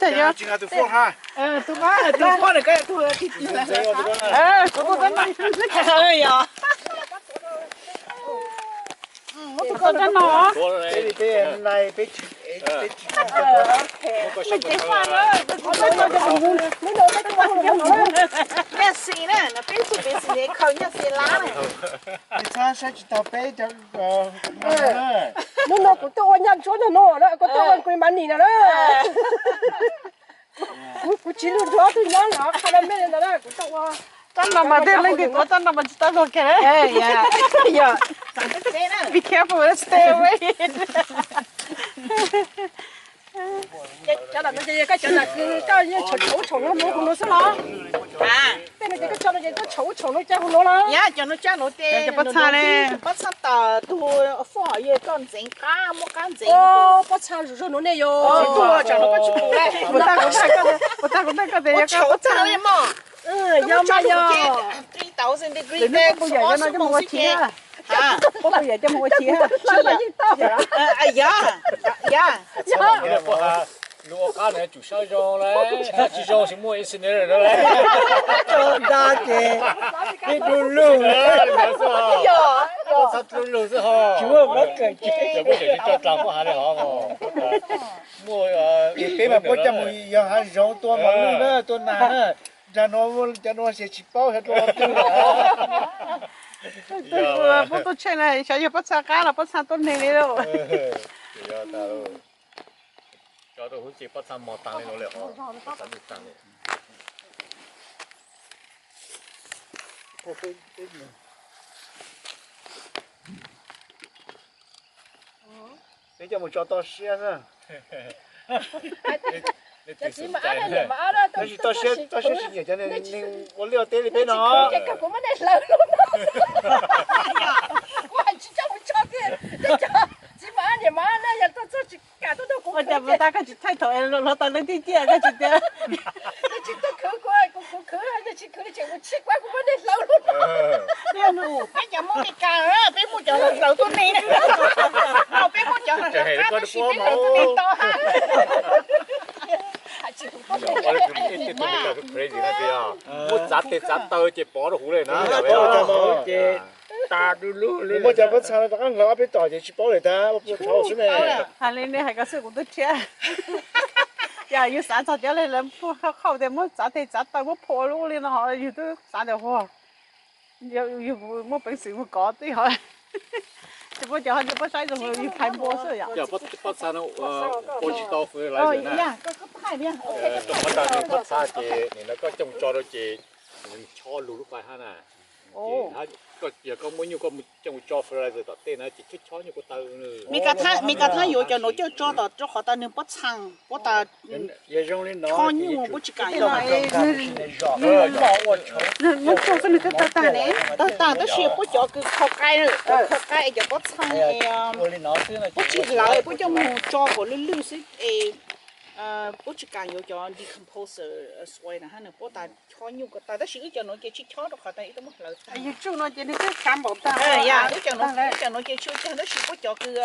Tus poj, tus poj, tus poj, tus poj. Yog. Tus poj no. Peb, peb, peb tsis, peb tsis. Nyaj xis na, no peb xu peb xis khaws nyaj xis lab na. Txhob saib tsis taus peb cov. Hnub no kuv tuaj ua nyaj ntsuab no no na, kuv tuaj ua kuv mas nim no na. Kuv tsis lug nrog tus nyob no, qha dab me no na, kuv tuaj ua. Tsob no mas tej leej twg tuav tsob no mas tsis tau luag kiag. Be careful, stay away. Cov no ces koj cov no koj yeej tshaum ub tshaum no hu no xwb los? Tej no ces koj tso no ces koj tshaum ub tshaum no coj hu no los? Cov pob txha ne, pob txha tas tus foj yog koj ntxeev qab muab qab ntxeev. Pob txha zog no ne yog. Puas tag kuv tag koj tias yog koj pob txha li mog. Yog mas yog. Three thousand degree. Lwm hnub koj puas yam coj no coj mus ua chiv? Koj puas yam coj mus ua chiv? Yog, yog. Lub ua qab no tsum sab zoo lawm, sab tsis zoo tsis muaj incendiary no lawm. Tso nta ces peb dlub lug, pob txha dlub lug xwb ho. Tsis muaj pob kawm ces muaj cov tsis tso dlaag muab hav li hov. Muaj, peb mas puab coj mus yog hav zoov tua mos lwj na, tua nas na. Nrag no cov no xyov tsis paub xyov dlua twg. Puab tuaj tsheej na xyov yog pob txha qab los pob txha tuab neeg li lauj. Cov rau hub ces pob txha mog taag li no lawm, pob txha lwj taag li. Peb coj mus tso toj siab na. Tab sis toj siab, toj siab tsis nyiam cov neeg ua liaj ua teb li peb no. Ua cas puas tag koj tsis thaij thaum es hluav taws leej twg ciaj koj tsis tias. Peb cov Hmoob Meskas peb muaj cov hlawv tuab neeg, peb muaj cov hlawv qab tab sis peb hlawv tuab neeg to. Muab txav tes txav taw ces pov rau huv li na. Muab cov pob txha rov qab hlawv ob peb tom ces tsis paub lawm tag, ua pua tshauv xwb ne. Hais li nej hais ko xwb kuv twb rhiab. Yog yus xav txog cov li lawv qhauj tias muab txav tes txav taw muab phua lub li no yus twb xav tias ua yus muaj peev xwm mus kov tij ho. Ces puab cov ho cia puab saib zoo yus thaiv npua xwb yom. Pob txha no ua tsis tau fertilizer na. Pob txha ces nim no koj coj mus tso rau ces nws chob lug lub fais hab na. Yog koj muaj nyuj koj coj mus tso fertilizer tom tej na ces chob chob nyuj ko taw. Meskas thaab yuav cov nuav coj tso tom rau qhov tas nws pob txha, pob txha chob nyuj puab tsis kam yuav. Muab tso xwb nws twb tawg tag ne. Tawg tag tab sis puab cov kws khaws qai, khaws qai es cov pob txha puab tsis hlawv, puab coj mus tso kom lwj lwj xwb es puab tsis kam yuav cov decomposer soil na hab nws puab tas chob nyuj ko taw tab sis wb cov nuav ces tsis chob rau qhov tas wb twb muab hlawv tag. Yus tsuj no ces nws twb tshav npaum tag. Wb cov nuav, wb cov nuav ces tsis ua cas tab sis puab cov kws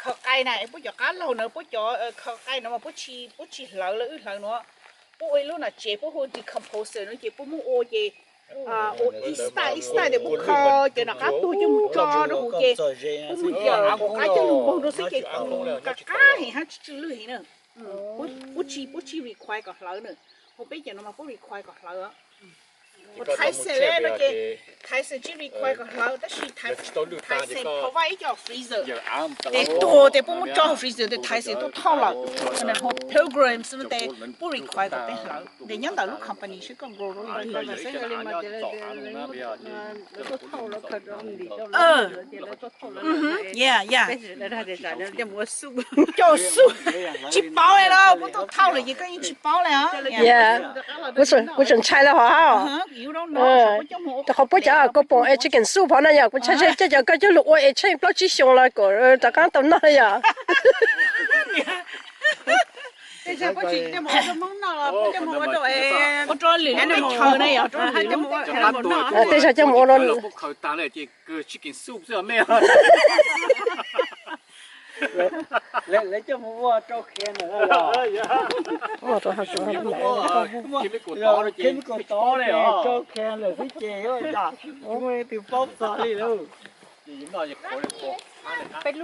khaws qai na, puab cov qab laug na, puab cov khaws qai no mas puab tsis, puab tsis hlawv lawv wb hlawv nuav. Puab ua ib lub nam tsev puab hu decomposer no ces puab muab ua ces ua ib style ib style tes puab kho cov nram qab tuag coj mus tso rau huv ces puab muab yawm hauv qab coj lug npoog rau xwb ces qab qab heev hab tsw tsw lwj heev na. Puab tsis, puab tsis require kom hlawv na. Hu peb cov no mas puab require kom hlawv. Ua Tyson le no ces Tyson tsis require kom hlawv tab sis Tyson provide ib co freezer. Tes tuag tes puab muab tso freezer tes Tyson tuaj thauj lawm. Hu Pilgrims no tes puab require kom peb hlawv. Tes nyob ntawm lub company seb koj grow rau li twg. Yeah, yeah. Coj xub, tsis paub li los puab tuaj thauj lawm ces koj yeej tsis paub li os. Kuv tseem ntshai li hov. Rau qhov puab cov koom poom es tsis keem xub phov na yom, kuv ntshai coj cov koj coj lug ua es tsheej plaub tsib xyoo los kom rov qab tau noj li yom. Tej zaug coj mus ua no. Lawv coj mus ua rau khia ntawm no. Chemical tod, rau khia ntawm xwb ces muaj leej twg paub txog li lauj. Peb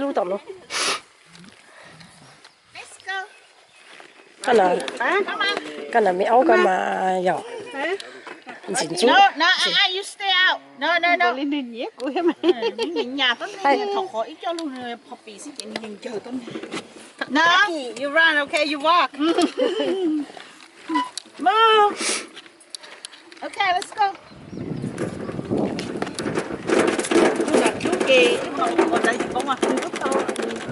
lub tom no. Koj na, me aub koj mas yog ntxim ntxub. Li nws nyiam kuv thiab mas. Thaum qhov ib co lug puppies xwb ces nws yeej ncaws tuaj. No, you run, okay, you walk. Move. Okay, let's go. Tus no hlub ces ua ntawd tsis paub mas hlub tau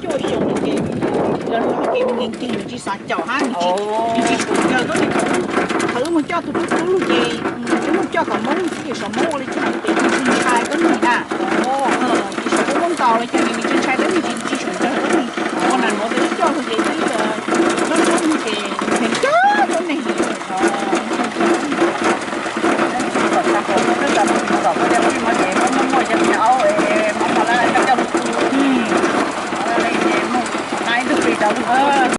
cuaj xyoos ces los hlub ces nws nkeeg nws tsis xav caum hab, nws tsis pum ncaws koj li. Thaum wb mus coj tus tub tub lug ces wb mus coj kom Hmoob xwb ces saum Hmoob ua li tsis ntshai koj nws na. Ces saum Hmoob ntaus los ces nws tsis ntshai koj nws tsis